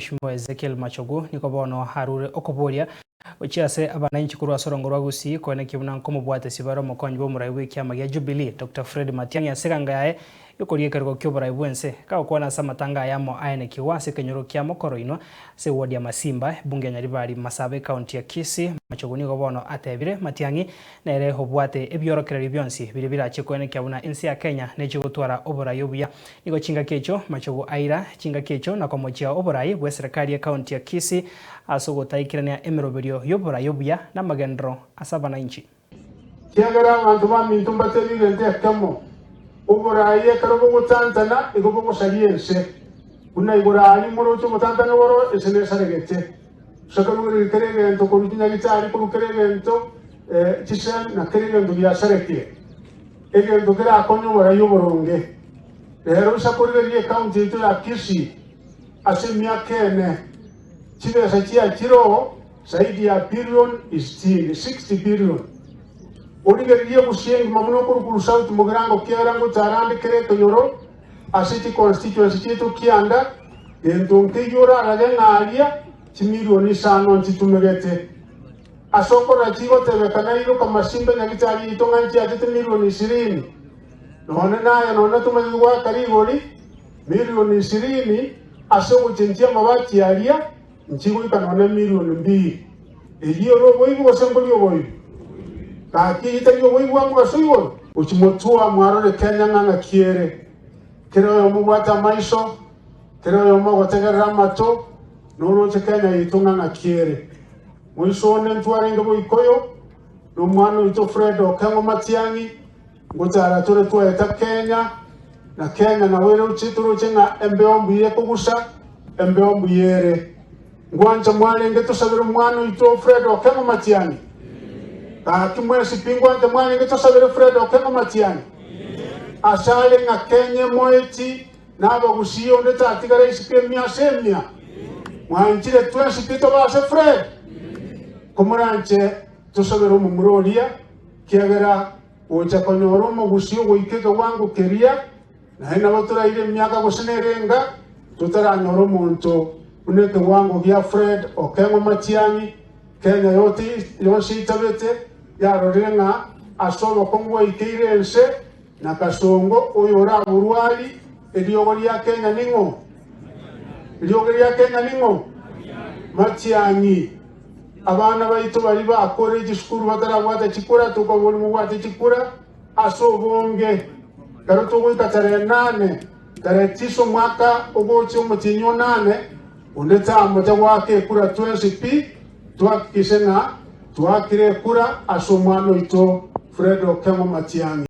Mweshimiwa Ezekiel Machogu nigo bono arure okoboria gochia ase abananchi korwa ase orongo rwa Gusii koenekia buna nkomobwatesia bare omokonyi bw'omorai bw'ekiama gia Jubilee Doctor Fred Matiang'i ase eganga yaye y'okoria ekerogo ki'oborai bw'ense. Kagokwana ase amatanga ayamo aenekigwa ase ekenyoro kia Mokoroinwa ase eward ya Masimba, ebunge ya Nyaribari Masaba ecounty ya Kisii, Machogu nigo bono atebire Matiang'i nere obwate ebiorokererio bionsi biria birache koenekia buna ense ya Kenya nechie gotwara oborai obuya. Nigo chingaki echio Machogu aira chingaki echio na komochia oborai bw'eserekari y'ecounty ya Kisii ase ogotaikerania emeroberio y'oborai obuya na amagenderero ase abanainchi. Kiagera abanto baminto mbatebie egento ekemo, oborai ekero bogotantana igo bogosaria ense, buna igoro aaria moroche obotantani boro, ense nesaregete. Gose karugereria kera egento korwa chinyagitari korwa kera egento chisemi na kera egento giasarekire, egento kerakonye oborai oboronge. Rero insa korigereria ecounty yaito ya Kisii ase emiaka ene, chibesa chiachire oo zaidi ya billion isitini, 60 billion. Origererie Gusii engima buna okorwa korwa South Mugirango kiagera ngochara ande kera ekenyoro ase chiconstituency chiaito kianda, gento nkeiyo orarage ng'a aria chimilioni isano nchitumegete. Ase okorora chigotebekana iroka masimba nyagitari yaito ng'a nchiachete milioni ishirini. Nonye naye nonya tomanyeti goaka rigori milioni ishirini ase ogochenchia amabati aria, nchigoika nonya milioni mbili. Eyio ere oboibi gose mbori oboibi? Gaki eyio tari oboibi bwa mogaso igoro? Gochia motwe mwarore Kenya ng'a ng'aki ere. Kera oyomo obwate amaiso, kera oyomo ogotegerera amato, noroche Kenya yaito ng'a ng'aki ere. Moiso one ntwarenge Boikoyo, na omwana oito Fred Okeng'o Matiang'i, ngochara tore twaeta Kenya, na Kenya nabo eroche toroche ng'a embeo mbuya ekogusa, embeo mbuya ere. Ngwancha mwarenge tosabere omwana oito Fred Okeng'o Matiang'i? Gaki mwensi pi ngwancha mwarenge tosabere Fred Okeng'o Matiang'i? Asare ng'a Kenya emoeti na abagusii onde tatigara isiko emia ase emia. Mwanchire twensi pi tobe ase Fred? Komoranche tosabere omomura oria, kiagera gocha konyora omogusii ogoika ekewango keria, Naende nabo toraire emiaka gose nerenga totaranyora omonto buna ekewango gia Fred Okeng'o Matiang'i, Kenya yonsi eitabete yarorire ng'a ase obokong'u bwaikeire ense na Kasongo oyo oraborwari eriogo ria Kenya ning'o? Eriogo ria Kenya ning'o? Matiang'i. Abana baito baria bakorire chisukuru batarabwata chikura tokoboria mobwate chikura. Ase obonge, ekero togoika tarehe nane, tarehe tisa omwaka ogocha omotienyi o nane, onde tamocha goaka ekura twensi pi, tohakikishe ng'a twaakire ekura ase omwana oito Fred Okeng'o Matiang'i.